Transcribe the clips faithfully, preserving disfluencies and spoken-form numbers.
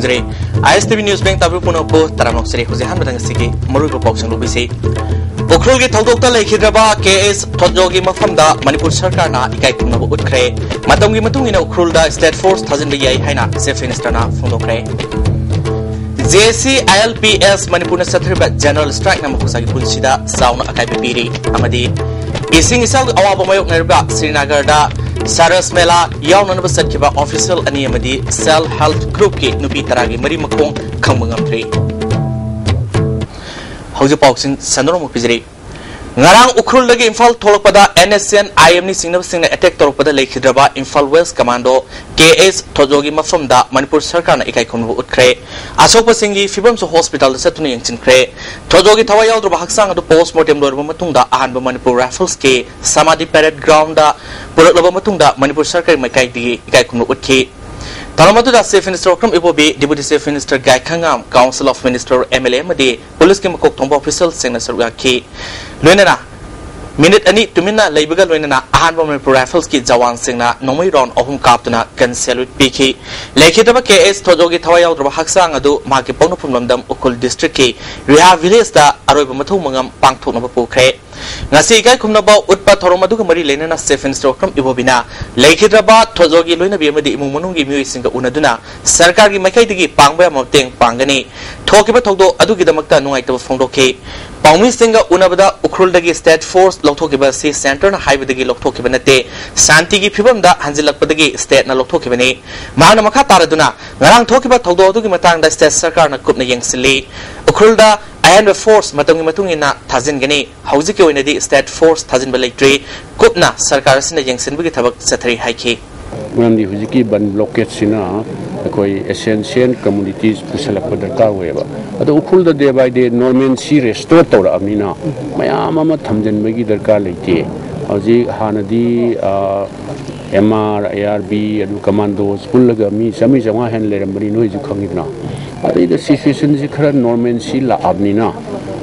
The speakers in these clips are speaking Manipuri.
ꯇꯥꯕꯤꯔꯤ꯫ ꯑꯥꯏ ꯑꯦꯁ ꯇꯤ ꯚꯤ ꯅ꯭ꯌꯨꯁ ꯕꯦꯡ ꯇꯥꯕꯤꯕ ꯄꯨꯝꯅꯃꯛꯄꯨ ꯇꯔꯥꯝꯅ ꯑꯣꯛꯆꯔꯤ꯫ ꯍꯧꯖꯤꯛ ꯑꯍꯥꯟꯕꯗ ꯉꯁꯤꯒꯤ ꯃꯔꯨꯑꯣꯏꯕ ꯄꯥꯎꯁꯤꯡ ꯂꯧꯕꯤꯁꯤ꯫ ꯎꯈ꯭ꯔꯨꯜꯒꯤ ꯊꯧꯗꯣꯛꯇ ꯂꯩꯈꯤꯗ꯭ꯔꯕ ꯀꯦ ꯑꯦꯁ ꯊꯣꯠꯖꯣꯒꯤ ꯃꯐꯝꯗ ꯃꯅꯤꯄꯨꯔ ꯁꯔꯀꯥꯔꯅ ꯏꯀꯥꯏ ꯈꯨꯝꯅꯕ ꯎꯠꯈ꯭ꯔꯦ꯫ ꯃꯇꯝꯒꯤ ꯃꯇꯨꯡ ꯏꯟꯅ ꯎꯈ꯭ꯔꯨꯜꯗ ꯁ꯭ꯇꯦꯠ ꯐꯣꯔꯁ ꯊꯥꯖꯤꯟꯕ ꯌꯥꯏ ꯍꯥꯏꯅ chief ꯃꯤꯅꯤꯁꯇꯔꯅ ꯐꯣꯡꯗꯣꯛꯈ꯭ꯔꯦ꯫ J S C I L P S ꯃꯅꯤꯄꯨꯔꯅ ꯆꯠꯊꯔꯤꯕ ꯖꯦꯅꯔꯦꯜ ꯁ꯭ꯇ꯭ꯔꯥꯏꯛꯅ ꯃꯈꯣꯏꯁꯥꯒꯤ ꯄꯨꯟꯁꯤꯗ ꯆꯥꯎꯅ ꯑꯀꯥꯏꯕ ꯄꯤꯔꯤ꯫ ꯑꯃꯗꯤ ꯏꯁꯤꯡ ꯏꯆꯥꯎꯒꯤ ꯑꯋꯥꯕ ꯃꯥꯌꯣꯛꯅꯔꯤꯕ ꯁ꯭ꯔꯤꯅꯒꯔꯗ ꯁꯔꯁ ꯃꯦꯂꯥ ꯌꯥꯎꯅꯅꯕ ꯆꯠꯈꯤꯕ ꯑꯣꯐꯤꯁꯤꯌꯦꯜ ꯑꯅꯤ ꯑꯃꯗꯤ ꯁꯦꯜꯐ ꯍꯦꯜꯞ ꯒ꯭ꯔꯨꯞꯀꯤ ꯅꯨꯄꯤ ꯇꯔꯥꯒꯤ ꯃꯔꯤ ꯃꯈꯣꯡ ꯈꯪꯕ ꯉꯝꯗ꯭ꯔꯤ꯫ ꯍꯧꯖꯤꯛ ꯄꯥꯎꯁꯤꯡ ꯁꯟꯗꯣꯛꯅ ꯑꯃꯨꯛ ꯄꯤꯖꯔꯤ꯫ ꯉꯔꯥꯡ ꯎꯈ꯭ꯔꯨꯜꯗꯒꯤ ꯏꯝꯐꯥꯜ ꯊꯣꯛꯂꯛꯄꯗ ꯑꯦꯟ ꯑꯦꯁ ꯑꯦꯟ, ꯑꯥꯏ ꯑꯦꯝꯅꯤ ꯆꯤꯡꯅꯕꯁꯤꯡꯅ ꯑꯦꯇꯦꯛ ꯇꯧꯔꯛꯄꯗ ꯂꯩꯈꯤꯗ꯭ꯔꯕ Imphal west commando K S ꯊꯣꯖꯣꯒꯤ ꯃꯐꯝꯗ ꯃꯅꯤꯄꯨꯔ ꯁꯔꯀꯥꯔꯅ ꯏꯀꯥꯏ ꯈꯨꯝꯅꯕ ꯎꯠꯈ꯭ꯔꯦ꯫ ꯑꯁꯣꯛꯄꯁꯤꯡꯒꯤ ꯐꯤꯕꯝꯁꯨ ꯍꯣꯁꯄꯤꯇꯥꯜꯗ ꯆꯠꯇꯨꯅ ꯌꯦꯡꯁꯤꯟꯈ꯭ꯔꯦ꯫ ꯊꯣꯖꯣꯒꯤ ꯊꯋꯥꯏ ꯌꯥꯎꯗ꯭ꯔꯕ ꯍꯛꯆꯥꯡ ꯑꯗꯨ ꯄꯣꯁꯃꯣꯔꯇꯦꯝ ꯂꯣꯏꯔꯕ ꯃꯇꯨꯡꯗ ꯑꯍꯥꯟꯕ ꯃꯅꯤꯄꯨꯔ ꯔꯥꯏꯐꯜꯁꯀꯤ ꯁꯃꯥꯗꯤ ꯄꯦꯔꯦꯗ ꯒ꯭ꯔꯥꯎꯟꯗ ꯄꯨꯔꯛꯂꯕ ꯃꯇꯨꯡꯗ ꯃꯅꯤꯄꯨꯔ ꯁꯔꯀꯥꯔꯒꯤ ꯃꯥꯏꯀꯩꯗꯒꯤ ꯏꯀꯥꯏ ꯈꯨꯝꯅꯕ ꯎꯠꯈꯤ꯫ ꯊꯧꯔꯝ ꯑꯗꯨꯗ chief minister Okram Ibobi, deputy chief minister Gaikhangam, council of minister, M L A ꯑꯃꯗꯤ ꯄꯨꯂꯤꯁꯀꯤ ꯃꯀꯣꯛ ꯊꯣꯡꯕ ꯑꯣꯐꯤꯁꯤꯌꯦꯜꯁꯤꯡꯅ ꯁꯔꯨꯛ ꯌꯥꯈꯤ꯫ ꯂꯣꯏꯅꯅ ꯃꯤꯅꯤꯠ ꯑꯅꯤ ꯇꯨꯃꯤꯟꯅ ꯂꯩꯕꯒ ꯂꯣꯏꯅꯅ ꯑꯍꯥꯟꯕ ꯃꯅꯤꯄꯨꯔ ꯔꯥꯏꯐꯜꯁꯀꯤ ꯖꯋꯥꯟꯁꯤꯡꯅ ꯅꯣꯡꯃꯩ ꯔꯥꯎꯟ ꯑꯍꯨꯝ ꯀꯥꯞꯇꯨꯅ ꯒꯟ ꯁꯦꯂ꯭ꯌꯨꯠ ꯄꯤꯈꯤ꯫ ꯂꯩꯈꯤꯗ꯭ꯔꯕ ꯀꯦ ꯑꯦꯁ ꯊꯣꯖꯣꯒꯤ ꯊꯋꯥꯏ ꯌꯥꯎꯗ꯭ꯔꯕ ꯍꯛꯆꯥꯡ ꯑꯗꯨ ꯃꯍꯥꯛꯀꯤ ꯄꯣꯛꯅꯐꯝ ꯂꯝꯗꯝ ꯎꯈ꯭ꯔꯨꯜ ꯗꯤꯁꯇ꯭ꯔꯤꯛꯀꯤ ꯔꯤꯍꯥ ꯚꯤꯂꯦꯖꯇ ꯑꯔꯣꯏꯕ ꯃꯊꯧ ꯃꯉꯝ ꯄꯥꯡꯊꯣꯛꯅꯕ ꯄꯨꯈ꯭ꯔꯦ꯫ ꯉꯁꯤ ꯏꯀꯥꯏ ꯈꯨꯝꯅꯕ ꯎꯠꯄ ꯊꯧꯔꯝ ꯑꯗꯨꯒ ꯃꯔꯤ ꯂꯩꯅꯅ ꯆꯤꯐ ꯃꯤꯅꯤꯁꯇꯔ ꯑꯣꯀ꯭ꯔꯝ ꯏꯕꯣꯕꯤꯅ ꯂꯩꯈꯤꯗ꯭ꯔꯕ ꯊꯣꯖꯣꯒꯤ ꯂꯣꯏꯅꯕꯤ ꯑꯃꯗꯤ ꯏꯃꯨꯡ ꯃꯅꯨꯡꯒꯤ ꯃꯤꯑꯣꯏꯁꯤꯡꯒ ꯎꯅꯗꯨꯅ ꯁꯔꯀꯥꯔꯒꯤ ꯃꯥꯏꯀꯩꯗꯒꯤ ꯄꯥꯡꯕ ꯌꯥꯕ ꯃꯇꯦꯡ ꯄꯥꯡꯒꯅꯤ꯫ ꯊꯣꯛꯈꯤꯕ ꯊꯧꯗꯣꯛ ꯑꯗꯨꯒꯤꯗꯃꯛꯇ ꯅꯨꯡꯉꯥꯏꯇꯕ ꯐꯣꯡꯗꯣꯛꯈꯤ꯫ ꯄꯥꯎꯃꯤꯁꯤꯡꯒ ꯎꯅꯕꯗ ꯎꯈ꯭ꯔꯨꯜꯗꯒꯤ ꯁ꯭ꯇꯦꯠ ꯐꯣꯔꯁ ꯂꯧꯊꯣꯛꯈꯤꯕ ꯑꯁꯤ ꯁꯦꯟꯇꯔꯅ ꯍꯥꯏꯕꯗꯒꯤ ꯂꯧꯊꯣꯛꯈꯤꯕ ꯅꯠꯇꯦ, ꯁꯥꯟꯇꯤꯒꯤ ꯐꯤꯕꯝꯗ ꯍꯟꯖꯤꯜꯂꯛꯄꯗꯒꯤ ꯁ꯭ꯇꯦꯠꯅ ꯂꯧꯊꯣꯛꯈꯤꯕꯅꯤ꯫ ꯃꯍꯥꯛꯅ ꯃꯈꯥ ꯇꯥꯔꯗꯨꯅ ꯉꯔꯥꯡ ꯊꯣꯛꯈꯤꯕ ꯊꯧꯗꯣꯛ ꯑꯗꯨꯒꯤ ꯃꯇꯥꯡꯗ ꯁ꯭ꯇꯦꯠ ꯁꯔꯀꯥꯔꯅ ꯀꯨꯞꯅ ꯌꯦꯡꯁꯤꯜꯂꯤ꯫ ꯎꯈ꯭ꯔꯨꯜꯗ ꯑꯍꯦꯟꯕ ꯐꯣꯔꯁ ꯃꯇꯝꯒꯤ ꯃꯇꯨꯡ ꯏꯟꯅ ꯊꯥꯖꯤꯟꯒꯅꯤ꯫ ꯍꯧꯖꯤꯛꯀꯤ ꯑꯣꯏꯅꯗꯤ ꯁ꯭ꯇꯦꯠ ꯐꯣꯔꯁ ꯊꯥꯖꯤꯟꯕ ꯂꯩꯇ꯭ꯔꯤ꯫ ꯀꯨꯞꯅ ꯁꯔꯀꯥꯔ ꯑꯁꯤꯅ ꯌꯦꯡꯁꯤꯟꯕꯒꯤ ꯊꯕꯛ ꯆꯠꯊꯔꯤ ꯍꯥꯏꯈꯤ꯫ ꯃꯔꯝꯗꯤ ꯍꯧꯖꯤꯛꯀꯤ ꯕꯟ ꯕ꯭ꯂꯣꯀꯦꯠꯁꯤꯅ ꯑꯩꯈꯣꯏ ꯑꯦꯁꯦꯟꯁꯤꯌꯦꯜ ꯀꯃꯣꯗꯤꯇꯤꯁ ꯄꯨꯁꯜꯂꯛꯄ ꯗꯔꯀꯥꯔ ꯑꯣꯏꯌꯦꯕ꯫ ꯑꯗꯣ ꯎꯈ꯭ꯔꯨꯜꯗ ꯗꯦ ꯕꯥꯏ ꯗꯦ ꯅꯣꯔꯃꯦꯜꯁꯤ ꯔꯦꯁꯇꯣꯔ ꯇꯧꯔꯛꯑꯕꯅꯤꯅ ꯃꯌꯥꯝ ꯑꯃ ꯊꯝꯖꯤꯟꯕꯒꯤ ꯗꯔꯀꯥꯔ ꯂꯩꯇꯦ꯫ ꯍꯧꯖꯤꯛ ꯍꯥꯟꯅꯗꯤ, ꯑꯦꯝ ꯑꯥꯔ, ꯑꯥꯏ ꯑꯥꯔ ꯕꯤ, ꯑꯗꯨ ꯀꯃꯥꯟꯗꯣꯁ ꯄꯨꯜꯂꯒ ꯃꯤ ꯆꯥꯝꯃꯔꯤ ꯆꯥꯝꯃꯉꯥ ꯍꯦꯟꯅ ꯂꯩꯔꯝꯕꯅꯤ, ꯅꯣꯏꯁꯨ ꯈꯪꯉꯤꯗꯅ꯫ ꯑꯗꯩꯗ ꯁꯤꯆꯨꯋꯦꯁꯟꯁꯤ ꯈꯔ ꯅꯣꯔꯃꯦꯜꯁꯤ ꯂꯥꯛꯑꯕꯅꯤꯅ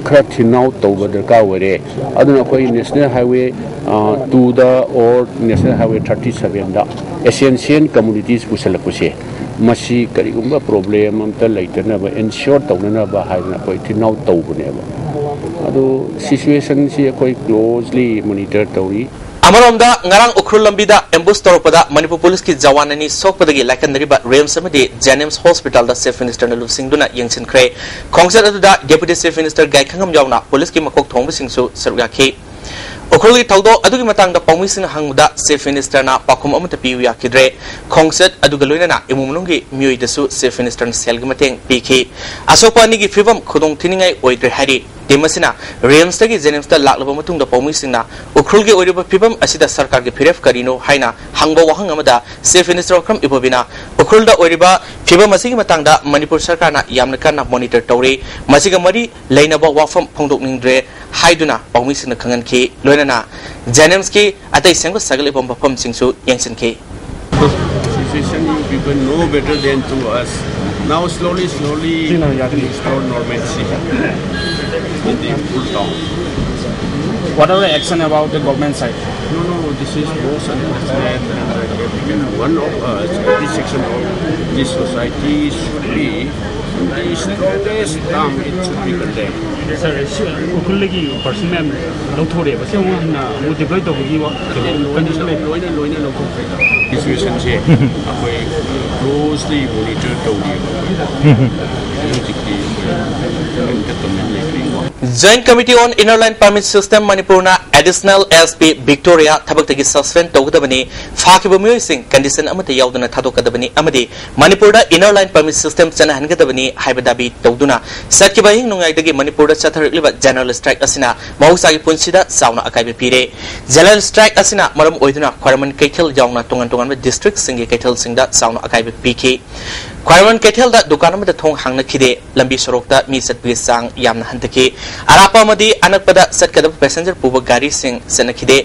ꯈꯔ ꯊꯤꯟ ꯑꯥꯎꯠ ꯇꯧꯕ ꯗꯔꯀꯥꯔ ꯑꯣꯏꯔꯦ꯫ ꯑꯗꯨꯅ ꯑꯩꯈꯣꯏ ꯅꯦꯁꯅꯦꯜ ꯍꯥꯏꯋꯦ ꯇꯨꯗ ꯑꯣꯔ ꯅꯦꯁꯅꯦꯜ ꯍꯥꯏꯋꯦ ꯊꯥꯔꯇꯤ ꯁꯕꯦꯟꯗ ꯑꯦꯁꯦꯟꯁꯤꯌꯦꯜ ꯀꯃꯣꯗꯤꯇꯤꯁ ꯄꯨꯁꯜꯂꯛꯄꯁꯦ ꯃꯁꯤ ꯀꯔꯤꯒꯨꯝꯕ ꯄ꯭ꯔꯣꯕ꯭ꯂꯦꯝ ꯑꯝꯇ ꯂꯩꯇꯅꯕ ꯏꯟꯁꯤꯌꯣꯔ ꯇꯧꯅꯅꯕ ꯍꯥꯏꯗꯅ ꯑꯩꯈꯣꯏ ꯊꯤꯟꯅꯥꯎ ꯇꯧꯕꯅꯦꯕ꯫ ꯑꯗꯨ ꯁꯤꯆꯨꯋꯦꯁꯟꯁꯤ ꯑꯩꯈꯣꯏ ꯀ꯭ꯂꯣꯖꯂꯤ ꯃꯣꯅꯤꯇꯔ ꯇꯧꯔꯤ꯫ ꯑꯃꯔꯣꯝꯗ, ꯉꯔꯥꯡ ꯎꯈ꯭ꯔꯨꯜ ꯂꯝꯕꯤꯗ ꯑꯦꯝꯕꯨꯁ ꯇꯧꯔꯛꯄꯗ ꯃꯅꯤꯄꯨꯔ ꯄꯨꯂꯤꯁꯀꯤ ꯖꯋꯥꯟ ꯑꯅꯤ ꯁꯣꯛꯄꯗꯒꯤ ꯂꯥꯏꯀꯠꯅꯔꯤꯕ ꯔꯤꯝꯁ ꯑꯃꯗꯤ ꯖꯦꯅꯤꯝꯁ ꯍꯣꯁꯄꯤꯇꯥꯜꯗ ꯆꯤꯐ ꯃꯤꯅꯤꯁꯇꯔꯅ ꯂꯨꯆꯤꯡꯗꯨꯅ ꯌꯦꯡꯁꯤꯟꯈ꯭ꯔꯦ꯫ ꯈꯣꯡꯆꯠ ꯑꯗꯨꯗ ꯗꯦꯄꯨꯇꯤ ꯆꯤꯐ ꯃꯤꯅꯤꯁꯇꯔ ꯒꯥꯏꯈꯉꯝ ꯌꯥꯎꯅ ꯄꯨꯂꯤꯁꯀꯤ ꯃꯀꯣꯛ ꯊꯣꯡꯕꯁꯤꯡꯁꯨ ꯁꯔꯨꯛ ꯌꯥꯈꯤ꯫ ꯎꯈ꯭ꯔꯨꯜꯒꯤ ꯊꯧꯗꯣꯛ ꯑꯗꯨꯒꯤ ꯃꯇꯥꯡꯗ ꯄꯥꯎꯃꯤꯁꯤꯡꯅ ꯍꯪꯕꯗ ꯆꯤꯐ ꯃꯤꯅꯤꯁꯇꯔꯅ ꯄꯥꯎꯈꯨꯝ ꯑꯃꯠꯇ ꯄꯤꯌꯨ ꯌꯥꯈꯤꯗ꯭ꯔꯦ꯫ ꯈꯣꯡꯆꯠ ꯑꯗꯨꯒ ꯂꯣꯏꯅꯅ ꯏꯃꯨꯡ ꯃꯅꯨꯡꯒꯤ ꯃꯤꯑꯣꯏꯗꯁꯨ ꯆꯤꯐ ꯃꯤꯅꯤꯁꯇꯔꯅ ꯁꯦꯜꯒꯤ ꯃꯇꯦꯡ ꯄꯤꯈꯤ꯫ ꯑꯁꯣꯛꯄ ꯑꯅꯤꯒꯤ ꯐꯤꯕꯝ ꯈꯨꯗꯣꯡ ꯊꯤꯅꯤꯡꯉꯥꯏ ꯑꯣꯏꯗ꯭ꯔꯦ ꯍꯥꯏꯔꯤ꯫ ꯇꯤꯝ ꯑꯁꯤꯅ ꯔꯤꯝꯁꯇꯒꯤ ꯖꯦꯅꯤꯝꯁꯇ ꯂꯥꯛꯂꯕ ꯃꯇꯨꯡꯗ ꯄꯥꯎꯃꯤꯁꯤꯡꯅ ꯎꯈ꯭ꯔꯨꯜꯒꯤ ꯑꯣꯏꯔꯤꯕ ꯐꯤꯕꯝ ꯑꯁꯤꯗ ꯁꯔꯀꯥꯔꯒꯤ ꯐꯤꯔꯦꯞ ꯀꯔꯤꯅꯣ ꯍꯥꯏꯅ ꯍꯪꯕ ꯋꯥꯍꯪ ꯑꯃꯗ ꯆꯤꯐ ꯃꯤꯅꯤꯁꯇꯔ ꯑꯣꯀ꯭ꯔꯝ ꯏꯕꯣꯕꯤꯅ ꯎꯈ꯭ꯔꯨꯜꯗ ꯑꯣꯏꯔꯤꯕ ꯐꯤꯕꯝ ꯑꯁꯤꯒꯤ ꯃꯇꯥꯡꯗ ꯃꯅꯤꯄꯨꯔ ꯁꯔꯀꯥꯔꯅ ꯌꯥꯝꯅ ꯀꯟꯅ ꯃꯣꯅꯤꯇꯔ ꯇꯧꯔꯤ꯫ ꯃꯁꯤꯒ ꯃꯔꯤ ꯂꯩꯅꯕ ꯋꯥꯐꯝ ꯐꯣꯡꯗꯣꯛꯅꯤꯡꯗ꯭ꯔꯦ ꯍꯥꯏꯗꯨꯅ ꯄꯥꯎꯃꯤꯁꯤꯡꯅ ꯈꯪꯍꯟꯈꯤ꯫ ꯂꯣꯏꯅꯅ ꯖꯦꯅꯤꯝꯁꯀꯤ ꯑꯇꯩ ꯁꯦꯝꯒꯠ ꯁꯥꯒꯠꯂꯤꯕ ꯃꯐꯝꯁꯤꯡꯁꯨ ꯌꯦꯡꯁꯤꯟꯈꯤ꯫ Situation you people know better than to us. Now slowly, slowly, things restore normalcy in the full town. What are the action about the government side? No, no, this is most unfortunate. And uh, one of us, every section of this society should be the strongest term it should be condemned. ꯁꯥꯔ, ꯁꯤ ꯎꯈ꯭ꯔꯨꯜꯗꯒꯤ ꯄꯥꯔꯁꯟ ꯃꯌꯥꯝ ꯂꯧꯊꯣꯔꯛꯑꯦꯕ꯫ ꯁꯤ ꯑꯃꯨꯛ ꯍꯟꯅ ꯑꯃꯨꯛ ꯗꯤꯄ꯭ꯂꯣꯏ ꯇꯧꯕꯒꯤ ꯋꯥ-, ꯀꯩꯅꯣ, ꯂꯣꯏꯅ, ꯀꯟꯗꯤꯁꯟ ꯂꯩ? ꯂꯣꯏꯅ, ꯂꯣꯏꯅ ꯂꯧꯊꯣꯛꯈ꯭ꯔꯦ꯫ ꯁꯤꯆꯨꯋꯦꯁꯟꯁꯦ ꯑꯩꯈꯣꯏ ꯀ꯭ꯂꯣꯖꯂꯤ ꯃꯣꯅꯤꯇꯔ ꯇꯧꯔꯤꯕ ꯑꯩꯈꯣꯏ꯫ ꯍꯧꯖꯤꯛꯇꯤ ꯑꯩꯈꯣꯏ ꯀꯔꯤꯝꯇ ꯀꯃꯦꯟ ꯂꯩꯇ꯭ꯔꯤ꯫ Joint Committee on Inner Line Permit System ꯃꯅꯤꯄꯨꯔꯅ ꯑꯦꯗꯤꯁꯅꯦꯜ ꯑꯦꯁ ꯄꯤ ꯚꯤꯛꯇꯣꯔꯤꯌꯥ ꯊꯕꯛꯇꯒꯤ ꯁꯁꯄꯦꯟ ꯇꯧꯒꯗꯕꯅꯤ, ꯐꯥꯈꯤꯕ ꯃꯤꯑꯣꯏꯁꯤꯡ ꯀꯟꯗꯤꯁꯟ ꯑꯃꯠꯇ ꯌꯥꯎꯗꯅ ꯊꯥꯗꯣꯛꯀꯗꯕꯅꯤ ꯑꯃꯗꯤ ꯃꯅꯤꯄꯨꯔꯗ ꯏꯅꯔ ꯂꯥꯏꯟ ꯄꯔꯃꯤꯠ ꯁꯤꯁꯇꯦꯝ ꯆꯠꯅꯍꯟꯒꯗꯕꯅꯤ ꯍꯥꯏꯕ ꯗꯥꯕꯤ ꯇꯧꯗꯨꯅ ꯆꯠꯈꯤꯕ ꯑꯍꯤꯡ ꯅꯣꯡꯌꯥꯏꯗꯒꯤ ꯃꯅꯤꯄꯨꯔꯗ ꯆꯠꯊꯔꯛꯂꯤꯕ ꯖꯦꯅꯔꯦꯜ ꯁ꯭ꯇ꯭ꯔꯥꯏꯛ ꯑꯁꯤꯅ ꯃꯍꯧꯁꯥꯒꯤ ꯄꯨꯟꯁꯤꯗ ꯆꯥꯎꯅ ꯑꯀꯥꯏꯕ ꯄꯤꯔꯦ꯫ ꯖꯦꯅꯔꯦꯜ ꯁ꯭ꯇ꯭ꯔꯥꯏꯛ ꯑꯁꯤꯅ ꯃꯔꯝ ꯑꯣꯏꯗꯨꯅ ꯈ꯭ꯋꯥꯏꯔꯝꯕꯟ ꯀꯩꯊꯦꯜ ꯌꯥꯎꯅ ꯇꯣꯉꯥꯟ ꯇꯣꯉꯥꯟꯕ ꯗꯤꯁꯇ꯭ꯔꯤꯛꯁꯤꯡꯒꯤ ꯀꯩꯊꯦꯜꯁꯤꯡꯗ ꯆꯥꯎꯅ ꯑꯀꯥꯏꯕ ꯄꯤꯈꯤ꯫ ꯈ꯭ꯋꯥꯏꯔꯝꯕꯟ ꯀꯩꯊꯦꯜꯗ ꯗꯨꯀꯥꯟ ꯑꯃꯠꯇ ꯊꯣꯡ ꯍꯥꯡꯅꯈꯤꯗꯦ꯫ ꯂꯝꯕꯤ ꯁꯣꯔꯣꯛꯇ ꯃꯤ ꯆꯠꯄꯒꯤ ꯆꯥꯡ ꯌꯥꯝꯅ ꯍꯟꯊꯈꯤ꯫ ꯑꯔꯥꯞꯄ ꯑꯃꯗꯤ ꯑꯅꯛꯄꯗ ꯆꯠꯀꯗꯕ ꯄꯦꯁꯦꯟꯖꯔ ꯄꯨꯕ ꯒꯥꯔꯤꯁꯤꯡ ꯆꯠꯅꯈꯤꯗꯦ꯫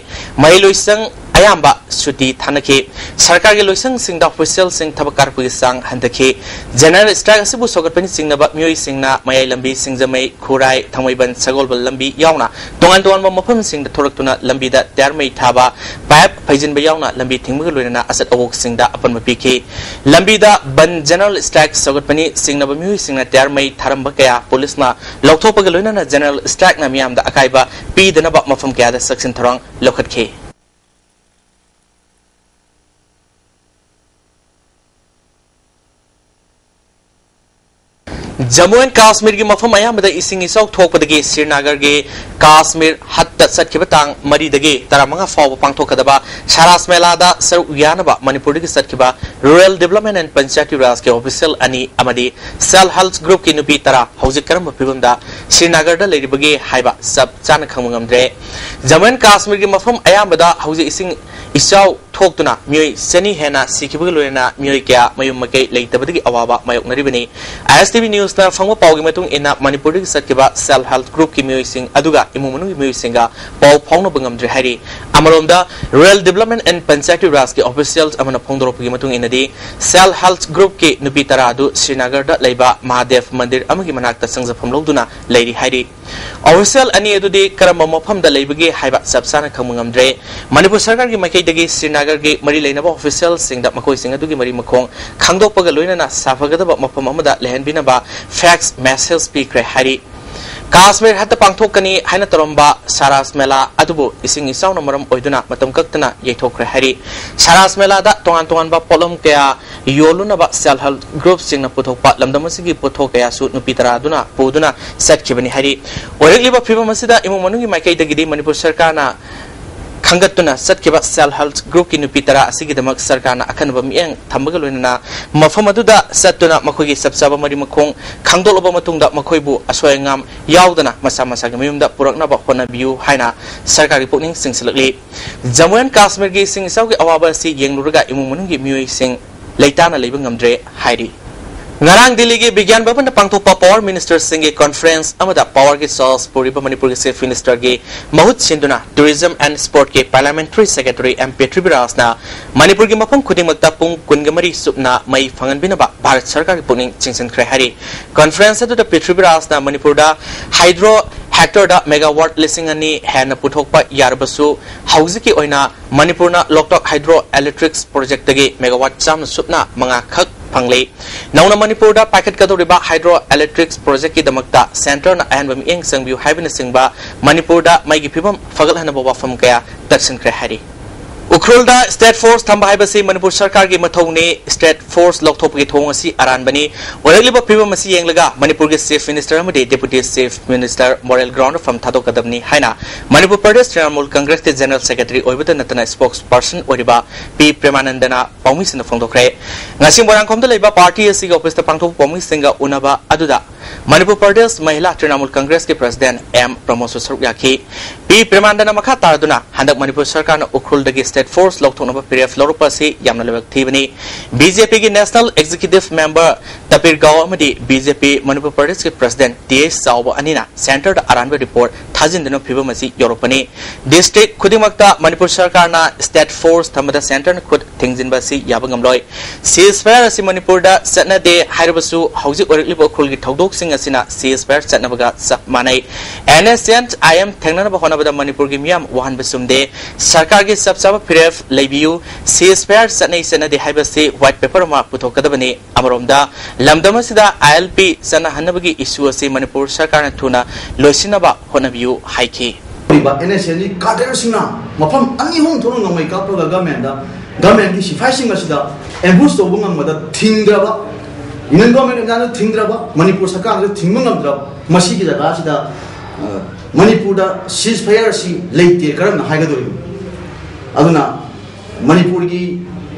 ꯃꯍꯩ ꯂꯣꯏꯁꯪ ꯑꯌꯥꯝꯕ ꯁꯨꯇꯤ ꯊꯥꯅꯈꯤ꯫ ꯁꯔꯀꯥꯔꯒꯤ ꯂꯣꯏꯁꯪꯁꯤꯡꯗ ꯑꯣꯐꯤꯁꯤꯌꯦꯜꯁꯤꯡ ꯊꯕꯛ ꯀꯥꯔꯛꯄꯒꯤ ꯆꯥꯡ ꯍꯟꯊꯈꯤ꯫ ꯖꯦꯅꯔꯦꯜ ꯁ꯭ꯇ꯭ꯔꯥꯏꯛ ꯑꯁꯤꯕꯨ ꯁꯧꯒꯠꯄꯅ ꯆꯤꯡꯅꯕ ꯃꯤꯑꯣꯏꯁꯤꯡꯅ ꯃꯌꯥꯏ ꯂꯝꯕꯤ, ꯁꯤꯡꯖꯃꯩ, ꯈꯨꯔꯥꯏ, ꯊꯥꯡꯃꯩꯕꯟ, ꯁꯒꯣꯜꯕꯜ ꯂꯝꯕꯤ ꯌꯥꯎꯅ ꯇꯣꯉꯥꯟ ꯇꯣꯉꯥꯟꯕ ꯃꯐꯝꯁꯤꯡꯗ ꯊꯣꯔꯛꯇꯨꯅ ꯂꯝꯕꯤꯗ ꯇꯌꯥꯔ ꯃꯩ ꯊꯥꯕ, ꯄꯥꯏꯞ ꯐꯩꯖꯤꯟꯕ ꯌꯥꯎꯅ ꯂꯝꯕꯤ ꯊꯤꯡꯕꯒ ꯂꯣꯏꯅꯅ ꯑꯆꯠ ꯑꯋꯣꯛꯁꯤꯡꯗ ꯑꯄꯟꯕ ꯄꯤꯈꯤ꯫ ꯂꯝꯕꯤꯗ ꯕꯟ ꯖꯦꯅꯔꯦꯜ ꯁ꯭ꯇ꯭ꯔꯥꯏꯛ ꯁꯧꯒꯠꯄꯅꯤ ꯆꯤꯡꯅꯕ ꯃꯤꯑꯣꯏꯁꯤꯡꯅ ꯇꯌꯥꯔ ꯃꯩ ꯊꯥꯔꯝꯕ ꯀꯌꯥ ꯄꯨꯂꯤꯁꯅ ꯂꯧꯊꯣꯛꯄꯒ ꯂꯣꯏꯅꯅ ꯖꯦꯅꯔꯦꯜ ꯁ꯭ꯇ꯭ꯔꯥꯏꯛꯅ ꯃꯤꯌꯥꯝꯗ ꯑꯀꯥꯏꯕ ꯄꯤꯗꯅꯕ ꯃꯐꯝ ꯀꯌꯥꯗ ꯆꯦꯛꯁꯤꯟ ꯊꯧꯔꯥꯡ ꯂꯧꯈꯠꯈꯤ꯫ ꯖꯝꯃꯨ ꯑꯦꯟ ꯀꯥꯁꯃꯤꯔꯒꯤ ꯃꯐꯝ ꯑꯌꯥꯝꯕꯗ ꯏꯁꯤꯡ ꯏꯆꯥꯎ ꯊꯣꯛꯄꯗꯒꯤ ꯁ꯭ꯔꯤꯅꯒꯔꯒꯤ ꯀꯥꯁꯃꯤꯔ ꯍꯠꯇ ꯆꯠꯈꯤꯕ ꯇꯥꯡ ꯃꯔꯤꯗꯒꯤ ꯇꯔꯥꯃꯉꯥ ꯐꯥꯎꯕ ꯄꯥꯡꯊꯣꯛꯀꯗꯕ ꯁꯥꯔꯥꯁ ꯃꯦꯂꯥꯗ ꯁꯔꯨꯛ ꯌꯥꯅꯕ ꯃꯅꯤꯄꯨꯔꯗꯒꯤ ꯆꯠꯈꯤꯕ Rural Development and Panchayati Rajꯀꯤ official ꯑꯅꯤ ꯑꯃꯗꯤ Self Help Groupꯀꯤ ꯅꯨꯄꯤ ꯇꯔꯥ ꯍꯧꯖꯤꯛ ꯀꯔꯝꯕ ꯐꯤꯕꯝꯗ ꯁ꯭ꯔꯤꯅꯒꯔꯗ ꯂꯩꯔꯤꯕꯒꯦ ꯍꯥꯏꯕ ꯆꯞ ꯆꯥꯅ ꯈꯪꯕ ꯉꯝꯗ꯭ꯔꯦ꯫ ꯖꯝꯃꯨ ꯑꯦꯟ ꯀꯥꯁꯃꯤꯔꯒꯤ ꯃꯐꯝ ꯑꯌꯥꯝꯕꯗ ꯍꯧꯖꯤꯛ ꯏꯁꯤꯡ ꯏꯆꯥꯎ ꯊꯣꯛꯇꯨꯅ ꯃꯤꯑꯣꯏ ꯆꯅꯤ ꯍꯦꯟꯅ ꯁꯤꯈꯤꯕꯒ ꯂꯣꯏꯅꯅ ꯃꯤꯑꯣꯏ ꯀꯌꯥ ꯃꯌꯨꯝ ꯃꯀꯩ ꯂꯩꯇꯕꯗꯒꯤ ꯑꯋꯥꯕ ꯃꯥꯌꯣꯛꯅꯔꯤꯕꯅꯤ꯫ ISTV Newsꯅ ꯐꯪꯕ ꯄꯥꯎꯒꯤ ꯃꯇꯨꯡ ꯏꯟꯅ ꯃꯅꯤꯄꯨꯔꯗꯒꯤ ꯆꯠꯈꯤꯕ Self Help Groupꯀꯤ ꯃꯤꯑꯣꯏꯁꯤꯡ ꯑꯗꯨꯒ ꯏꯃꯨꯡ ꯃꯅꯨꯡꯒꯤ ꯃꯤꯑꯣꯏꯁꯤꯡꯒ ꯄꯥꯎ ꯐꯥꯎꯅꯕ ꯉꯝꯗ꯭ꯔꯦ ꯍꯥꯏꯔꯤ꯫ ꯑꯃꯔꯣꯝꯗ Rural Development and Panchayati Rajꯀꯤ officials ꯑꯃꯅ ꯐꯣꯡꯗꯣꯔꯛꯄꯒꯤ ꯃꯇꯨꯡ ꯏꯟꯅꯗꯤ Self Help Groupꯀꯤ ꯅꯨꯄꯤ ꯇꯔꯥ ꯑꯗꯨ ꯁ꯭ꯔꯤꯅꯒꯔꯗ ꯂꯩꯕ ꯃꯍꯥꯗꯦꯕ ꯃꯟꯗꯤꯔ ꯑꯃꯒꯤ ꯃꯅꯥꯛꯇ ꯆꯪꯖꯐꯝ ꯂꯧꯗꯨꯅ ꯂꯩꯔꯤ ꯍꯥꯏꯔꯤ꯫ Official ꯑꯅꯤ ꯑꯗꯨꯗꯤ ꯀꯔꯝꯕ ꯃꯐꯝꯗ ꯂꯩꯕꯒꯦ ꯍꯥꯏꯕ ꯆꯞ ꯆꯥꯅ ꯈꯪꯕ ꯉꯝꯗ꯭ꯔꯦ꯫ ꯃꯅꯤꯄꯨꯔ ꯁꯔꯀꯥꯔꯒꯤ ꯃꯥꯏꯀꯩꯗꯒꯤ ꯁ꯭ꯔꯤꯅꯒꯔꯒꯤ ꯃꯔꯤ ꯂꯩꯅꯕ officialꯁꯤꯡꯗ ꯃꯈꯣꯏꯁꯤꯡ ꯑꯗꯨꯒꯤ ꯃꯔꯤ ꯃꯈꯣꯡ ꯈꯪꯗꯣꯛꯄꯒ ꯂꯣꯏꯅꯅ ꯁꯥꯐꯒꯗꯕ ꯃꯐꯝ ꯑꯃꯗ ꯂꯩꯍꯟꯕꯤꯅꯕ fax message ꯄꯤꯈ꯭ꯔꯦ ꯍꯥꯏꯔꯤ꯫ ꯀꯥꯁꯃꯤꯔ ꯍꯠꯇ ꯄꯥꯡꯊꯣꯛꯀꯅꯤ ꯍꯥꯏꯅ ꯇꯧꯔꯝꯕ ꯁꯥꯔꯥꯁ ꯃꯦꯂꯥ ꯑꯗꯨꯕꯨ ꯏꯁꯤꯡ ꯏꯆꯥꯎꯅ ꯃꯔꯝ ꯑꯣꯏꯗꯨꯅ ꯃꯇꯝ ꯀꯛꯇꯅ ꯌꯩꯊꯣꯛꯈ꯭ꯔꯦ ꯍꯥꯏꯔꯤ꯫ ꯁꯥꯔꯥꯁ ꯃꯦꯂꯥꯗ ꯇꯣꯉꯥꯟ ꯇꯣꯉꯥꯟꯕ ꯄꯣꯠꯂꯝ ꯀꯌꯥ ꯌꯣꯜꯂꯨꯅꯕ Self Help Groupꯁꯤꯡꯅ ꯄꯨꯊꯣꯛꯄ ꯂꯝꯗꯝ ꯑꯁꯤꯒꯤ ꯄꯣꯠꯊꯣꯛ ꯀꯌꯥꯁꯨ ꯅꯨꯄꯤ ꯇꯔꯥ ꯑꯗꯨꯅ ꯄꯨꯗꯨꯅ ꯆꯠꯈꯤꯕꯅꯤ ꯍꯥꯏꯔꯤ꯫ ꯑꯣꯏꯔꯛꯂꯤꯕ ꯐꯤꯕꯝ ꯑꯁꯤꯗ ꯏꯃꯨꯡ ꯃꯅꯨꯡꯒꯤ ꯃꯥꯏꯀꯩꯗꯒꯤꯗꯤ ꯃꯅꯤꯄꯨꯔ ꯁꯔꯀꯥꯔꯅ ꯈꯟꯒꯠꯇꯨꯅ ꯆꯠꯈꯤꯕ Self Help Groupꯀꯤ ꯅꯨꯄꯤ ꯇꯔꯥ ꯑꯁꯤꯒꯤꯗꯃꯛ ꯁꯔꯀꯥꯔꯅ ꯑꯈꯟꯅꯕ ꯃꯤꯠꯌꯦꯡ ꯊꯝꯕꯒ ꯂꯣꯏꯅꯅ ꯃꯐꯝ ꯑꯗꯨꯗ ꯆꯠꯇꯨꯅ ꯃꯈꯣꯏꯒꯤ ꯆꯞ ꯆꯥꯕ ꯃꯔꯤ ꯃꯈꯣꯡ ꯈꯪꯗꯣꯛꯂꯕ ꯃꯇꯨꯡꯗ ꯃꯈꯣꯏꯕꯨ ꯑꯁꯣꯏ ꯑꯉꯥꯝ ꯌꯥꯎꯗꯅ ꯃꯁꯥ ꯃꯁꯥꯒꯤ ꯃꯌꯨꯝꯗ ꯄꯨꯔꯛꯅꯕ ꯍꯣꯠꯅꯕꯤꯌꯨ ꯍꯥꯏꯅ ꯁꯔꯀꯥꯔꯒꯤ ꯄꯨꯛꯅꯤꯡ ꯆꯤꯡꯁꯤꯜꯂꯛꯂꯤ꯫ ꯖꯝꯃꯨ ꯑꯦꯟ ꯀꯥꯁꯃꯤꯔꯒꯤ ꯏꯁꯤꯡ ꯏꯆꯥꯎꯒꯤ ꯑꯋꯥꯕ ꯑꯁꯤ ꯌꯦꯡꯂꯨꯔꯒ ꯏꯃꯨꯡ ꯃꯅꯨꯡꯒꯤ ꯃꯤꯑꯣꯏꯁꯤꯡ ꯂꯩꯇꯥꯅ ꯂꯩꯕ ꯉꯝꯗ꯭ꯔꯦ ꯍꯥꯏꯔꯤ꯫ ꯉꯔꯥꯡ ꯗꯤꯜꯂꯤꯒꯤ ꯕꯤꯒ꯭ꯌꯥꯟ ꯚꯕꯟꯗ ꯄꯥꯡꯊꯣꯛꯄ ꯄꯋꯥꯔ ꯃꯤꯅꯤꯁꯇꯔꯁꯤꯡꯒꯤ ꯀꯣꯟꯐꯔꯦꯟꯁ ꯑꯃꯗ ꯄꯋꯥꯔꯒꯤ ꯁꯣꯔꯁ ꯄꯨꯔꯤꯕ ꯃꯅꯤꯄꯨꯔꯒꯤ ꯆꯤꯐ ꯃꯤꯅꯤꯁꯇꯔꯒꯤ ꯃꯍꯨꯠ ꯁꯤꯟꯗꯨꯅ ꯇꯨꯔꯤꯖꯝ ꯑꯦꯟ ꯁ꯭ꯄꯣꯔꯠꯀꯤ ꯄꯥꯔꯂꯤꯌꯥꯃꯦꯟꯇꯔꯤ ꯁꯦꯀ꯭ꯔꯦꯇꯔꯤ ꯑꯦꯝ ꯄ꯭ꯔꯤꯊꯤꯕꯤꯔꯥꯖꯅ ꯃꯅꯤꯄꯨꯔꯒꯤ ꯃꯐꯝ ꯈꯨꯗꯤꯡꯃꯛꯇ ꯄꯨꯡ ꯀꯨꯟꯒ ꯃꯔꯤ ꯆꯨꯞꯅ ꯃꯩ ꯐꯪꯍꯟꯕꯤꯅꯕ ꯚꯥꯔꯠ ꯁꯔꯀꯥꯔꯒꯤ ꯄꯨꯛꯅꯤꯡ ꯆꯤꯡꯁꯤꯟꯈ꯭ꯔꯦ ꯍꯥꯏꯔꯤ꯫ ꯀꯣꯟꯐꯔꯦꯟꯁ ꯑꯗꯨꯗ ꯄ꯭ꯔꯤꯊꯤꯕꯤꯔꯥꯖꯅ ꯃꯅꯤꯄꯨꯔꯗ ꯍꯥꯏꯗ꯭ꯔꯣ ꯍꯦꯛꯇꯔꯗ ꯃꯦꯒꯥꯋꯥꯠ ꯂꯤꯁꯤꯡ ꯑꯅꯤ ꯍꯦꯟꯅ ꯄꯨꯊꯣꯛꯄ ꯌꯥꯔꯕꯁꯨ, ꯍꯧꯖꯤꯛꯀꯤ ꯑꯣꯏꯅ ꯃꯅꯤꯄꯨꯔꯅ ꯂꯣꯛꯇꯥꯛ ꯍꯥꯏꯗ꯭ꯔꯣ ꯏꯂꯦꯛꯇ꯭ꯔꯤꯛ ꯄ꯭ꯔꯣꯖꯦꯛꯇꯒꯤ ꯃꯦꯒꯥꯋꯥꯠ ꯆꯥꯝꯃ ꯁꯨꯞꯅ ꯃꯉꯥ ꯈꯛ ꯐꯪꯂꯤ꯫ ꯅꯧꯅ ꯃꯅꯤꯄꯨꯔꯗ ꯄꯥꯏꯈꯠꯀꯗꯧꯔꯤꯕ ꯍꯥꯏꯗ꯭ꯔꯣ ꯏꯂꯦꯛꯇ꯭ꯔꯤꯛ ꯄ꯭ꯔꯣꯖꯦꯛꯀꯤꯗꯃꯛꯇ ꯁꯦꯟꯇꯔꯅ ꯑꯍꯦꯟꯕ ꯃꯤꯠꯌꯦꯡ ꯆꯪꯕꯤꯌꯨ ꯍꯥꯏꯕꯅꯆꯤꯡꯕ ꯃꯅꯤꯄꯨꯔꯗ ꯃꯩꯒꯤ ꯐꯤꯕꯝ ꯐꯒꯠꯍꯟꯅꯕ ꯋꯥꯐꯝ ꯀꯌꯥ ꯇꯛꯁꯤꯟꯈ꯭ꯔꯦ ꯍꯥꯏꯔꯤ꯫ ꯎꯈ꯭ꯔꯨꯜꯗ ꯁ꯭ꯇꯦꯠ ꯐꯣꯔꯁ ꯊꯝꯕ ꯍꯥꯏꯕꯁꯤ ꯃꯅꯤꯄꯨꯔ ꯁꯔꯀꯥꯔꯒꯤ ꯃꯊꯧꯅꯤ꯫ ꯁ꯭ꯇꯦꯠ ꯐꯣꯔꯁ ꯂꯧꯊꯣꯛꯄꯒꯤ ꯊꯧꯑꯣꯡ ꯑꯁꯤ ꯑꯔꯥꯟꯕꯅꯤ꯫ ꯑꯣꯏꯔꯛꯂꯤꯕ ꯐꯤꯕꯝ ꯑꯁꯤ ꯌꯦꯡꯂꯒ ꯃꯅꯤꯄꯨꯔꯒꯤ ꯆꯤꯐ ꯃꯤꯅꯤꯁꯇꯔ ꯑꯃꯗꯤ ꯗꯦꯄꯨꯇꯤ ꯆꯤꯐ ꯃꯤꯅꯤꯁꯇꯔ ꯃꯣꯔꯦꯜ ꯒ꯭ꯔꯥꯎꯟꯗ ꯐꯝ ꯊꯥꯗꯣꯛꯀꯗꯕꯅꯤ ꯍꯥꯏꯅ ꯃꯅꯤꯄꯨꯔ ꯄ꯭ꯔꯗꯦꯁ ꯇ꯭ꯔꯤꯅꯥꯃꯨꯜ ꯀꯪꯒ꯭ꯔꯦꯁꯀꯤ ꯖꯦꯅꯔꯦꯜ ꯁꯦꯀ꯭ꯔꯦꯇꯔꯤ ꯑꯣꯏꯕꯇ ꯅꯠꯇꯅ ꯁ꯭ꯄꯣꯛꯁ ꯄꯔꯁꯟ ꯑꯣꯏꯔꯤꯕ ꯄꯤ ꯄ꯭ꯔꯦꯃꯥꯅꯟꯗꯅ ꯄꯥꯎꯃꯤꯁꯤꯡꯗ ꯐꯣꯡꯗꯣꯛꯈ꯭ꯔꯦ꯫ ꯉꯁꯤ ꯃꯣꯏꯔꯥꯡꯈꯣꯝꯗ ꯂꯩꯕ ꯄꯥꯔꯇꯤ ꯑꯁꯤꯒꯤ ꯑꯣꯐꯤꯁꯇ ꯄꯥꯡꯊꯣꯛꯄ ꯄꯥꯎꯃꯤꯁꯤꯡꯒ ꯎꯅꯕ ꯑꯗꯨꯗ ꯃꯅꯤꯄꯨꯔ ꯄ꯭ꯔꯗꯦꯁ ꯃꯍꯤꯂꯥ ꯇ꯭ꯔꯤꯅꯥꯃꯨꯜ ꯀꯪꯒ꯭ꯔꯦꯁꯀꯤ ꯄ꯭ꯔꯁꯤꯗꯦꯟꯠ ꯑꯦꯝ ꯄ꯭ꯔꯃꯣꯗꯁꯨ ꯁꯔꯨꯛ ꯌꯥꯈꯤ꯫ ꯄꯤ ꯄ꯭ꯔꯦꯃꯥꯅꯟꯗꯅ ꯃꯈꯥ ꯇꯥꯔꯗꯨꯅ ꯍꯟꯗꯛ ꯃꯅꯤꯄꯨꯔ ꯁꯔꯀꯥꯔꯅ ꯎꯈ꯭ꯔꯨꯜꯗꯒꯤ ꯁ꯭ꯇꯦꯠ ꯐꯣꯔꯁ ꯂꯧꯊꯣꯛꯅꯕ ꯐꯤꯔꯦꯞ ꯂꯧꯔꯛꯄ ꯑꯁꯤ ꯌꯥꯝꯅ ꯂꯥꯏꯕꯛ ꯊꯤꯕꯅꯤ꯫ ꯕꯤ ꯖꯦ ꯄꯤꯒꯤ ꯅꯦꯁꯅꯦꯜ ꯑꯦꯛꯖꯤꯀ꯭ꯌꯨꯇꯤꯚ ꯃꯦꯝꯕꯔ ꯇꯄꯤꯔ ꯒꯥꯎ ꯑꯃꯗꯤ ꯕꯤ ꯖꯦ ꯄꯤ ꯃꯅꯤꯄꯨꯔ ꯄ꯭ꯔꯗꯦꯁꯀꯤ ꯄ꯭ꯔꯁꯤꯗꯦꯟꯠ ꯇꯤ ꯑꯦꯁ ꯆꯥꯎꯕ ꯑꯅꯤꯅ ꯁꯦꯟꯇꯔꯗ ꯑꯔꯥꯟꯕ ꯔꯤꯄꯣꯔꯠ ꯊꯥꯖꯤꯟꯗꯨꯅ ꯐꯤꯕꯝ ꯑꯁꯤ ꯌꯧꯔꯛꯄꯅꯤ꯫ ꯗꯤꯁꯇ꯭ꯔꯤꯛ ꯈꯨꯗꯤꯡꯃꯛꯇ ꯃꯅꯤꯄꯨꯔ ꯁꯔꯀꯥꯔꯅ ꯁ꯭ꯇꯦꯠ ꯐꯣꯔꯁ ꯊꯝꯕꯗ ꯁꯦꯟꯇꯔꯅ ꯈꯨꯠ ꯊꯤꯡꯖꯤꯟꯕ ꯑꯁꯤ ꯌꯥꯕ ꯉꯝꯂꯣꯏ꯫ ꯁꯤꯖ ꯐꯌꯥꯔ ꯑꯁꯤ ꯃꯅꯤꯄꯨꯔꯗ ꯆꯠꯅꯗꯦ ꯍꯥꯏꯔꯕꯁꯨ, ꯍꯧꯖꯤꯛ ꯑꯣꯏꯔꯛꯂꯤꯕ ꯎꯈ꯭ꯔꯨꯜꯒꯤ ꯊꯧꯗꯣꯛꯁꯤꯡ ꯑꯁꯤꯅ ꯁꯤꯖ ꯐꯌꯥꯔ ꯆꯠꯅꯕꯒ ꯆꯞ ꯃꯥꯟꯅꯩ꯫ N S N I M ꯊꯦꯡꯅꯅꯕ ꯍꯣꯠꯅꯕꯗ ꯃꯅꯤꯄꯨꯔꯒꯤ ꯃꯤꯌꯥꯝ ꯋꯥꯍꯟꯕ ꯆꯨꯝꯗꯦ꯫ ꯁꯔꯀꯥꯔꯒꯤ ꯆꯞ ꯆꯥꯕ ꯐꯤꯔꯦꯞ ꯂꯩꯕꯤꯌꯨ꯫ ꯁꯤꯖ ꯐꯌꯥꯔ ꯆꯠꯅꯩ ꯆꯠꯅꯗꯦ ꯍꯥꯏꯕꯁꯤ ꯋꯥꯏꯠ ꯄꯦꯄꯔ ꯑꯃ ꯄꯨꯊꯣꯛꯀꯗꯕꯅꯤ꯫ ꯑꯃꯔꯣꯝꯗ, ꯂꯝꯗꯝ ꯑꯁꯤꯗ ꯑꯥꯏ ꯑꯦꯜ ꯄꯤ ꯆꯠꯅꯍꯟꯅꯕꯒꯤ ꯏꯁꯨ ꯑꯁꯤ ꯃꯅꯤꯄꯨꯔ ꯁꯔꯀꯥꯔꯅ ꯊꯨꯅ ꯂꯣꯏꯁꯤꯟꯅꯕ ꯍꯣꯠꯅꯕꯤꯌꯨ ꯍꯥꯏꯈꯤ꯫ ꯑꯦꯟ ꯑꯦꯁ ꯑꯦꯟꯒꯤ ꯀꯥꯗꯔꯁꯤꯡꯅ ꯃꯐꯝ ꯑꯅꯤ ꯑꯍꯨꯝ ꯊꯣꯛꯅ ꯅꯣꯡꯃꯩ ꯀꯥꯞꯄꯒ ꯒꯃꯦꯟꯗ, ꯒꯃꯦꯟꯒꯤ ꯁꯤꯐꯥꯏꯁꯤꯡ ꯑꯁꯤꯗ ꯑꯦꯝꯕꯨꯁ ꯇꯧꯕ ꯉꯝꯕꯗ ꯊꯤꯡꯗ꯭ꯔꯕ, ꯌꯨꯅꯤꯌꯟ ꯒꯣꯔꯃꯦꯟ ꯑꯣꯐ ꯏꯟꯗꯤꯌꯥꯅ ꯊꯤꯡꯗ꯭ꯔꯕ, ꯃꯅꯤꯄꯨꯔ ꯁꯔꯀꯥꯔꯅꯁꯨ ꯊꯤꯡꯕ ꯉꯝꯗ꯭ꯔꯕ, ꯃꯁꯤꯒꯤ ꯖꯒꯥꯁꯤꯗ, ꯑ, ꯃꯅꯤꯄꯨꯔꯗ ꯁꯤꯖ ꯐꯌꯥꯔ ꯑꯁꯤ ꯂꯩꯇꯦ ꯀꯔꯝꯅ ꯍꯥꯏꯒꯗꯧꯔꯤꯕꯅꯣ? ꯑꯗꯨꯅ ꯃꯅꯤꯄꯨꯔꯒꯤ,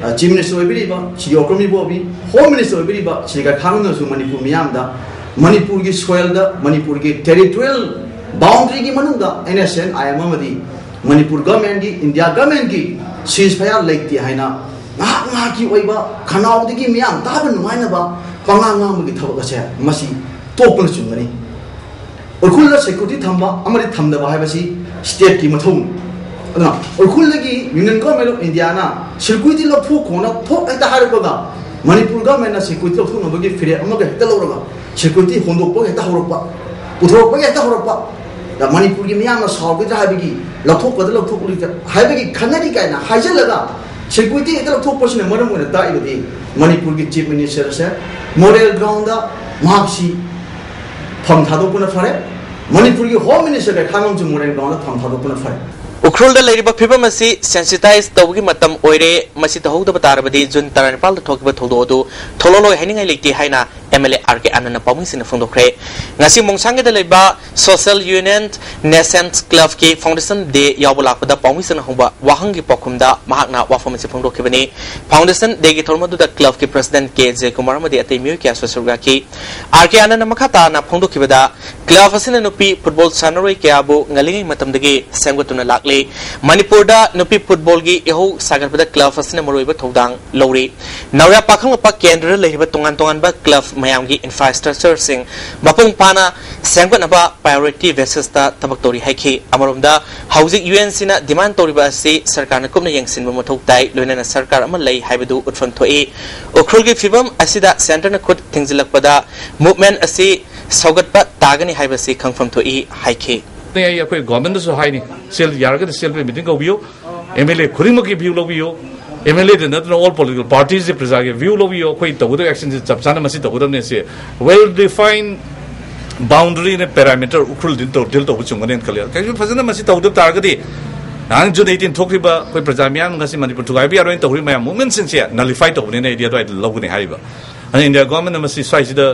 ꯑ, ꯆꯤꯐ ꯃꯤꯅꯤꯁꯇꯔ ꯑꯣꯏꯕꯤꯔꯤꯕ ꯁ꯭ꯔꯤ ꯑꯣꯀ꯭ꯔꯝ ꯏꯕꯣꯕꯤ, ꯍꯣꯝ ꯃꯤꯅꯤꯁꯇꯔ ꯑꯣꯏꯕꯤꯔꯤꯕ ꯁ꯭ꯔꯤ ꯒꯥꯏꯈꯥꯂꯨꯟꯅꯁꯨ ꯃꯅꯤꯄꯨꯔ ꯃꯤꯌꯥꯝꯗ ꯃꯅꯤꯄꯨꯔꯒꯤ ꯁꯣꯏꯜꯗ, ꯃꯅꯤꯄꯨꯔꯒꯤ ꯇꯦꯔꯤꯇꯣꯔꯤꯌꯦꯜ ꯕꯥꯎꯟꯗꯔꯤꯒꯤ ꯃꯅꯨꯡꯗ N S N I M ꯑꯃꯗꯤ ꯃꯅꯤꯄꯨꯔ ꯒꯃꯦꯟꯒꯤ, ꯏꯟꯗꯤꯌꯥ ꯒꯃꯦꯟꯒꯤ ꯁꯤꯖ ꯐꯌꯥꯔ ꯂꯩꯇꯦ ꯍꯥꯏꯅ ꯉꯥꯏꯍꯥꯛ ꯉꯥꯏꯍꯥꯛꯀꯤ ꯑꯣꯏꯕ ꯈꯅꯥꯎꯗꯒꯤ ꯃꯤꯌꯥꯝ ꯇꯥꯕ ꯅꯨꯡꯉꯥꯏꯅꯕ ꯄꯉꯥꯡ ꯉꯥꯡꯕꯒꯤ ꯊꯕꯛ ꯑꯁꯦ ꯃꯁꯤ ꯇꯣꯛꯄꯅ ꯆꯨꯝꯒꯅꯤ꯫ ꯎꯈ꯭ꯔꯨꯜꯗ ꯁꯦꯀ꯭ꯌꯨꯔꯤꯇꯤ ꯊꯝꯕ ꯑꯃꯗꯤ ꯊꯝꯗꯕ ꯍꯥꯏꯕꯁꯤ ꯁ꯭ꯇꯦꯠꯀꯤ ꯃꯊꯧꯅꯤ꯫ ꯑꯗꯨꯅ ꯎꯈ꯭ꯔꯨꯜꯗꯒꯤ Union Government of Indiaꯅ ꯁꯦꯀ꯭ꯌꯨꯔꯤꯇꯤ ꯂꯧꯊꯣꯛꯈꯣꯅ ꯊꯣꯛ ꯍꯦꯛꯇ ꯍꯥꯏꯔꯛꯄꯒ, ꯃꯅꯤꯄꯨꯔ ꯒꯚꯔꯟꯃꯦꯟꯠꯅ ꯁꯦꯀ꯭ꯌꯨꯔꯤꯇꯤ ꯂꯧꯊꯣꯛꯅꯕꯒꯤ ꯐꯤꯔꯦꯞ ꯑꯃꯒ ꯍꯦꯛꯇ ꯂꯧꯔꯒ ꯁꯦꯀ꯭ꯌꯨꯔꯤꯇꯤ ꯍꯣꯡꯗꯣꯛꯄꯒ ꯍꯦꯛꯇ ꯍꯧꯔꯛꯄ, ꯄꯨꯊꯣꯔꯛꯄꯒ ꯍꯦꯛꯇ ꯍꯧꯔꯛꯄ꯫ ꯃꯅꯤꯄꯨꯔꯒꯤ ꯃꯤꯌꯥꯝꯅ ꯁꯥꯎꯒꯗ꯭ꯔꯥ ꯍꯥꯏꯕꯒꯤ, ꯂꯧꯊꯣꯛꯀꯗ꯭ꯔꯥ ꯂꯧꯊꯣꯛꯂꯣꯏꯗ꯭ꯔꯥ ꯍꯥꯏꯕꯒꯤ ꯈꯟꯅꯔꯤ ꯀꯥꯏꯅ ꯍꯥꯏꯖꯤꯜꯂꯒ ꯁꯦꯀ꯭ꯌꯨꯔꯤꯇꯤ ꯍꯦꯛꯇ ꯂꯧꯊꯣꯛꯄꯁꯤꯅ ꯃꯔꯝ ꯑꯣꯏꯅ ꯇꯥꯛꯏꯕꯗꯤ ꯃꯅꯤꯄꯨꯔꯒꯤ ꯆꯤꯐ ꯃꯤꯅꯤꯁꯇꯔꯁꯦ ꯃꯣꯔꯦꯜ ꯒ꯭ꯔꯥꯎꯟꯗ ꯃꯍꯥꯛꯁꯤ ꯐꯝ ꯊꯥꯗꯣꯛꯄꯅ ꯐꯔꯦ꯫ ꯃꯅꯤꯄꯨꯔꯒꯤ ꯍꯣꯝ ꯃꯤꯅꯤꯁꯇꯔ ꯀꯩꯈꯥ ꯉꯝꯁꯨ ꯃꯣꯔꯦꯜ ꯒ꯭ꯔꯥꯎꯟꯗ ꯐꯝ ꯊꯥꯗꯣꯛꯄꯅ ꯐꯔꯦ꯫ ꯎꯈ꯭ꯔꯨꯜꯗ ꯂꯩꯔꯤꯕ ꯐꯤꯕꯝ ꯑꯁꯤ ꯁꯦꯟꯁꯤꯇꯥꯏꯖ ꯇꯧꯕꯒꯤ ꯃꯇꯝ ꯑꯣꯏꯔꯦ꯫ ꯃꯁꯤ ꯇꯧꯍꯧꯗꯕ ꯇꯥꯔꯕꯗꯤ ꯖꯨꯟ ꯇꯔꯥꯅꯤꯄꯥꯜꯗ ꯊꯣꯛꯈꯤꯕ ꯊꯧꯗꯣꯛ ꯑꯗꯨ ꯊꯣꯛꯂꯛꯂꯣꯏ ꯍꯥꯏꯅꯤꯡꯉꯥꯏ ꯂꯩꯇꯦ ꯍꯥꯏꯅ ꯑꯦꯝ ꯑꯦꯜ ꯑꯦ ꯑꯥꯔ ꯀꯦ ꯑꯥꯅꯟꯗꯅ ꯄꯥꯎꯃꯤꯁꯤꯡꯅ ꯐꯣꯡꯗꯣꯛꯈ꯭ꯔꯦ꯫ ꯉꯁꯤ ꯃꯣꯡꯁꯥꯡꯒꯤꯗ ꯂꯩꯕ ꯁꯣꯁꯤꯌꯦꯜ ꯌꯨꯅꯤꯌꯟ ꯅꯦꯁꯦꯟꯁ ꯀ꯭ꯂꯕꯀꯤ ꯐꯥꯎꯟꯗꯦꯁꯟ ꯗꯦ ꯌꯥꯎꯕ ꯂꯥꯛꯄꯗ ꯄꯥꯎꯃꯤꯁꯤꯡꯅ ꯍꯪꯕ ꯋꯥꯍꯪꯒꯤ ꯄꯥꯎꯈꯨꯝꯗ ꯃꯍꯥꯛꯅ ꯋꯥꯐꯝ ꯑꯁꯤ ꯐꯣꯡꯗꯣꯛꯈꯤꯕꯅꯤ꯫ ꯐꯥꯎꯟꯗꯦꯁꯟ ꯗꯦꯒꯤ ꯊꯧꯔꯝ ꯑꯗꯨꯗ ꯀ꯭ꯂꯕꯀꯤ ꯄ꯭ꯔꯁꯤꯗꯦꯟꯠ ꯀꯦ ꯖꯦꯀꯨꯃꯥꯔ ꯑꯃꯗꯤ ꯑꯇꯩ ꯃꯤꯑꯣꯏ ꯀꯌꯥꯁꯨ ꯁꯔꯨꯛ ꯌꯥꯈꯤ꯫ ꯑꯥꯔ ꯀꯦ ꯑꯥꯅꯟꯗꯅ ꯃꯈꯥ ꯇꯥꯅ ꯐꯣꯡꯗꯣꯛꯈꯤꯕꯗ, ꯀ꯭ꯂꯕ ꯑꯁꯤꯅ ꯅꯨꯄꯤ ꯐꯨꯠꯕꯣꯜ ꯁꯥꯟꯅꯔꯣꯏ ꯀꯌꯥꯕꯨ ꯉꯜꯂꯤꯉꯩ ꯃꯇꯝꯗꯒꯤ ꯁꯦꯝꯒꯠꯇꯨꯅ ꯂꯥꯛꯂꯤ꯫ ꯃꯅꯤꯄꯨꯔꯗ ꯅꯨꯄꯤ ꯐꯨꯠꯕꯣꯜꯒꯤ ꯏꯍꯧ ꯁꯥꯒꯠꯄꯗ ꯀ꯭ꯂꯕ ꯑꯁꯤꯅ ꯃꯔꯨꯑꯣꯏꯕ ꯊꯧꯗꯥꯡ ꯂꯧꯔꯤ꯫ ꯅꯧꯔꯤꯌꯥ ꯄꯥꯈꯪꯂꯛꯄ ꯀꯦꯟꯗ꯭ꯔꯗ ꯂꯩꯔꯤꯕ ꯇꯣꯉꯥꯟ ꯇꯣꯉꯥꯟꯕ ꯀ꯭ꯂꯕ ꯃꯌꯥꯝꯒꯤ ꯏꯟꯐ꯭ꯔꯥꯁ꯭ꯇ꯭ꯔꯛꯆꯔꯁꯤꯡ ꯃꯄꯨꯡ ꯐꯥꯅ ꯁꯦꯝꯒꯠꯅꯕ ꯄ꯭ꯔꯥꯏꯑꯣꯔꯤꯇꯤ ꯕꯦꯁꯤꯁꯇ ꯊꯕꯛ ꯇꯧꯔꯤ ꯍꯥꯏꯈꯤ꯫ ꯑꯃꯔꯣꯝꯗ, ꯍꯧꯖꯤꯛ ꯌꯨ ꯑꯦꯟ ꯁꯤꯅ ꯗꯤꯃꯥꯟ ꯇꯧꯔꯤꯕ ꯑꯁꯤ ꯁꯔꯀꯥꯔꯅ ꯀꯨꯞꯅ ꯌꯦꯡꯁꯤꯟꯕ ꯃꯊꯧ ꯇꯥꯏ, ꯂꯣꯏꯅꯅ ꯁꯔꯀꯥꯔ ꯑꯃ ꯂꯩ ꯍꯥꯏꯕꯗꯨ ꯎꯠꯐꯝ ꯊꯣꯛꯏ꯫ ꯎꯈ꯭ꯔꯨꯜꯒꯤ ꯐꯤꯕꯝ ꯑꯁꯤꯗ ꯁꯦꯟꯇꯔꯅ ꯈꯨꯠ ꯊꯤꯡꯖꯤꯜꯂꯛꯄꯗ ꯃꯨꯚꯃꯦꯟꯠ ꯑꯁꯤ ꯁꯧꯒꯠꯄ ꯇꯥꯒꯅꯤ ꯍꯥꯏꯕꯁꯤ ꯈꯪꯐꯝ ꯊꯣꯛꯏ ꯍꯥꯏꯈꯤ꯫ ꯑꯩ ꯑꯩꯈꯣꯏ ꯒꯣꯔꯃꯦꯟꯗꯁꯨ ꯍꯥꯏꯅꯤ, ꯁꯦꯜ ꯌꯥꯔꯒꯗꯤ ꯁꯦꯜ ꯃꯤꯇꯤꯡ ꯀꯧꯕꯤꯌꯨ, ꯑꯦꯝ ꯑꯦꯜ ꯑꯦ ꯈꯨꯗꯤꯡꯃꯛꯀꯤ ꯚ꯭ꯌꯨ ꯂꯧꯕꯤꯌꯨ, ꯑꯦꯝ ꯑꯦꯜ ꯑꯦꯗ ꯅꯠꯇꯅ ꯑꯣꯜ ꯄꯣꯂꯤꯇꯤꯀꯦꯜ ꯄꯥꯔꯇꯤꯁꯀꯤ ꯄ꯭ꯔꯖꯥꯒꯤ ꯚ꯭ꯌꯨ ꯂꯧꯕꯤꯌꯨ꯫ ꯑꯩꯈꯣꯏ ꯇꯧꯒꯗꯕ ꯑꯦꯛꯁꯟꯁꯤ ꯆꯞ ꯆꯥꯅ ꯃꯁꯤ ꯇꯧꯒꯗꯕꯅꯤ꯫ ꯁꯤ well define boundary and parameter Ukhrul deal ꯇꯧ ꯗꯤꯜ ꯇꯧꯕ ꯆꯨꯝꯒꯅꯦꯅ ꯈꯜꯂꯤ꯫ ꯀꯩꯁꯨ ꯐꯖꯅ ꯃꯁꯤ ꯇꯧꯗꯕ ꯇꯥꯔꯒꯗꯤ ꯅꯍꯥꯟ ꯖꯨꯟ ꯑꯩꯠꯇꯤꯟ ꯊꯣꯛꯈꯤꯕ ꯑꯩꯈꯣꯏ ꯄ꯭ꯔꯖꯥ ꯃꯤꯌꯥꯝ ꯉꯁꯤ ꯃꯅꯤꯄꯨꯔ ꯊꯨꯒꯥꯏꯕ ꯌꯥꯔꯣꯏꯅ ꯇꯧꯔꯤꯕ ꯃꯌꯥꯝ ꯃꯨꯚꯃꯦꯟꯠꯁꯤꯡꯁꯦ ꯅꯂꯤꯐꯥꯏ ꯇꯧꯕꯅꯤꯅ ꯑꯩꯗꯤ ꯑꯗꯨꯋꯥꯏꯗ ꯂꯧꯒꯅꯤ ꯍꯥꯏꯔꯤꯕ꯫ ꯑꯗꯨꯅ ꯏꯟꯗꯤꯌꯥ ꯒꯣꯔꯃꯦꯟꯅ ꯃꯁꯤ ꯁ꯭ꯋꯥꯏꯁꯤꯗ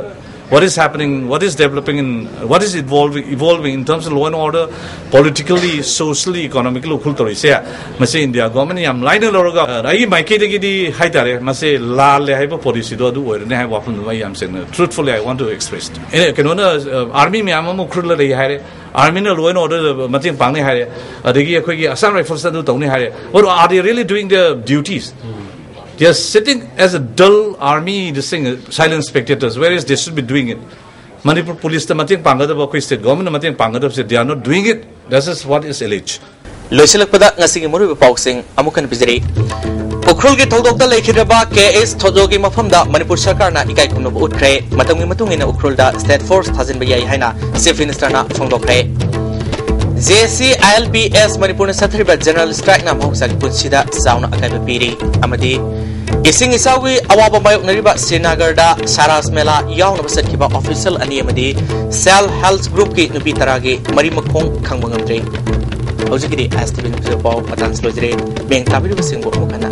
what is happening, what is developing in, what is evolving, evolving in terms of law and order, politically, socially, economically Ukhrul ꯇꯧꯔꯤꯁꯦ, ꯃꯁꯤ ꯏꯟꯗꯤꯌꯥ ꯒꯣꯔꯃꯦꯟꯅ ꯌꯥꯝ ꯂꯥꯏꯅ ꯂꯧꯔꯒ, ꯑ, ꯑꯩꯒꯤ ꯃꯥꯏꯀꯩꯗꯒꯤꯗꯤ ꯍꯥꯏꯇꯥꯔꯦ, ꯃꯁꯤ ꯂꯥꯜꯂꯦ ꯍꯥꯏꯕ ꯄꯣꯂꯤꯁꯤꯗꯣ ꯑꯗꯨ ꯑꯣꯏꯔꯅꯤ ꯍꯥꯏꯕ ꯋꯥꯐꯝꯗꯨꯃ ꯑꯩ ꯌꯥꯝ ꯁꯦꯡꯅ, truthfully, I want to express꯫ ꯑꯩꯅ ꯀꯩꯅꯣꯅ, ꯑ, ꯑꯥꯔꯃꯤ ꯃꯌꯥꯝ ꯑꯃ ꯎꯈ꯭ꯔꯨꯜꯗ ꯂꯩ ꯍꯥꯏꯔꯦ, ꯑꯥꯔꯃꯤꯅ law and order ꯗ ꯃꯇꯦꯡ ꯄꯥꯡꯅꯤ ꯍꯥꯏꯔꯦ, ꯑꯗꯒꯤ ꯑꯩꯈꯣꯏꯒꯤ ꯑꯁꯥꯝ ꯔꯥꯏꯐꯜꯁꯅ ꯑꯗꯨ ꯇꯧꯅꯤ ꯍꯥꯏꯔꯦ꯫ What, are they really doing their duties? They are sitting as a dull army, this thing, silent spectators, whereas they should be doing it. Manipur ꯄꯨꯂꯤꯁꯇ ꯃꯇꯦꯡ ꯄꯥꯡꯒꯗꯕ, ꯑꯩꯈꯣꯏ ꯁ꯭ꯇꯦꯠ ꯒꯣꯚꯔꯟꯃꯦꯟꯠꯅ ꯃꯇꯦꯡ ꯄꯥꯡꯒꯗꯕꯁꯦ, they are not doing it. That is what is alleged. ꯂꯣꯏꯁꯤꯜꯂꯛꯄꯗ ꯉꯁꯤꯒꯤ ꯃꯔꯨꯑꯣꯏꯕ ꯄꯥꯎꯁꯤꯡ ꯑꯃꯨꯛ ꯍꯟꯅ ꯄꯤꯖꯔꯤ꯫ ꯎꯈ꯭ꯔꯨꯜꯒꯤ ꯊꯧꯗꯣꯛꯇ ꯂꯩꯈꯤꯗ꯭ꯔꯕ ꯀꯦ ꯑꯦꯁ ꯊꯣꯖꯣꯒꯤ ꯃꯐꯝꯗ ꯃꯅꯤꯄꯨꯔ ꯁꯔꯀꯥꯔꯅ ꯏꯀꯥꯏ ꯈꯨꯝꯅꯕ ꯎꯠꯈ꯭ꯔꯦ꯫ ꯃꯇꯝꯒꯤ ꯃꯇꯨꯡ ꯏꯟꯅ ꯎꯈ꯭ꯔꯨꯜꯗ ꯁ꯭ꯇꯦꯠ ꯐꯣꯔꯁ ꯊꯥꯖꯤꯟꯕ ꯌꯥꯏ ꯍꯥꯏꯅ chief ꯃꯤꯅꯤꯁꯇꯔꯅ ꯐꯣꯡꯗꯣꯛꯈ꯭ꯔꯦ꯫ J S C I L P S ꯃꯅꯤꯄꯨꯔꯅ ꯆꯠꯊꯔꯤꯕ ꯖꯦꯅꯔꯦꯜ ꯁ꯭ꯇ꯭ꯔꯥꯏꯛꯅ ꯃꯍꯧꯁꯥꯒꯤ ꯄꯨꯟꯁꯤꯗ ꯆꯥꯎꯅ ꯑꯀꯥꯏꯕ ꯄꯤꯔꯤ ꯑꯃꯗꯤ ꯏꯁꯤꯡ ꯏꯆꯥꯎꯒꯤ ꯑꯋꯥꯕ ꯃꯥꯌꯣꯛꯅꯔꯤꯕ ꯁ꯭ꯔꯤꯅꯒꯔꯗ ꯁꯥꯔꯥꯁ ꯃꯦꯂꯥ ꯌꯥꯎꯅꯕ ꯆꯠꯈꯤꯕ ꯑꯣꯐꯤꯁꯤꯌꯦꯜ ꯑꯅꯤ ꯑꯃꯗꯤ ꯁꯦꯜꯐ ꯍꯦꯜꯞ ꯒ꯭ꯔꯨꯞꯀꯤ ꯅꯨꯄꯤ ꯇꯔꯥꯒꯤ ꯃꯔꯤ ꯃꯈꯣꯡ ꯈꯪꯕ ꯉꯝꯗ꯭ꯔꯤ꯫ ꯍꯧꯖꯤꯛꯀꯤꯗꯤ ꯑꯦꯁ ꯇꯤ ꯚꯤ ꯅ꯭ꯌꯨꯁ ꯄꯥꯎ ꯃꯇꯥꯡꯁꯤ ꯂꯣꯏꯖꯔꯦ꯫ ꯃꯤꯡ ꯇꯥꯕꯤꯔꯤꯕꯁꯤꯡꯕꯨ ꯑꯃꯨꯛ ꯍꯟꯅ